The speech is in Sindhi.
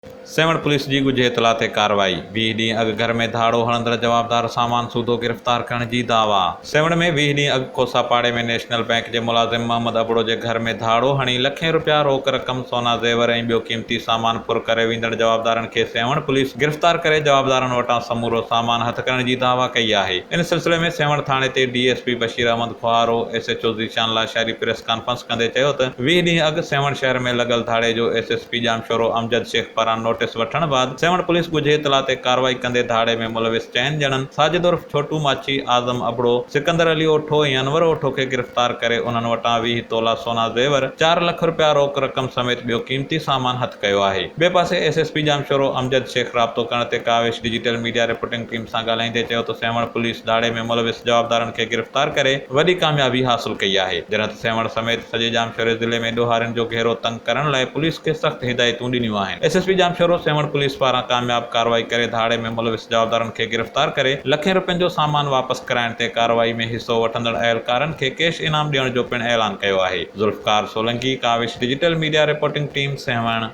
سيوهڻ پوليس جي ڳجهي اطلاع تي ڪارروائي، 20 ڏينهن اڳ گهر ۾ ڌاڙو هڻندڙ جوابدار سامان سوڌو گرفتار ڪرڻ جي دعويٰ. سيوهڻ ۾ 20 ڏينهن اڳ کوسا پاڙي ۾ نيشنل بئنڪ جي ملازم محمد ابڙو جي گهر ۾ ڌاڙو هڻي لکين رپيا روڪ رقم، سونا زيور ۽ ٻيو قيمتي سامان ڦر ڪري ويندڙ جوابدارن کي سيوهڻ پوليس گرفتار ڪري جوابدارن وٽان سمورو سامان هٿ ڪرڻ جي دعويٰ ڪئي آهي. ان سلسلي ۾ سيوهڻ ٿاڻي تي D S P Bashir Ahmed Khoro, S H O Zeeshan Lashari press conference ڪندي چيو ته 20 ڏينهن اڳ سيوهڻ شهر ۾ لڳل ڌاڙي جو S S P Jamshoro Amjad Shaikh پاران نوٽيس وٺڻ بعد سيوهڻ پوليس ڳجهي اطلاع تي ڪارروائي ڪندي ڌاڙي ۾ ملوث چئن ڄڻن ساجد عرف ڇوٽو ماڇي، اعظم ابڙو، سڪندر علي اوٺو ۽ انور اوٺو کي گرفتار ڪري انهن وٽان 20 تولا سونا زيور، چار لک رپيا روڪ رقم سميت ٻيو قيمتي سامان هٿ ڪيو آهي. ٻئي پاسي S S P Jamshoro Amjad Shaikh رابطو ڪرڻ تي Kawish digital media reporting team سان ڳالهائيندي چيو ته سيوهڻ پوليس ڌاڙي ۾ ملوث جوابدارن کي گرفتار ڪري وڏي ڪاميابي حاصل ڪئي آهي جڏهن ته سيوهڻ سميت سڄي ڄامشوري ضلعي ۾ ڏوهارين جو گهيرو تنگ ڪرڻ لاء پوليس کي سخت هدايتون ڏنيون آهن. S S P Jamshoro Sehwan police پاران ڪامياب ڪارروائي ڪري ڌاڙي ۾ ملوث جوابدارن کي گرفتار ڪري لکين رپين جو سامان واپس ڪرائڻ تي ڪارروائي ۾ حصو وٺندڙ اهلڪارن کي ڪيش انعام ڏيڻ جو پڻ اعلان ڪيو آهي. Zulfiqar Solangi, Kawish digital media reporting team, Sehwan.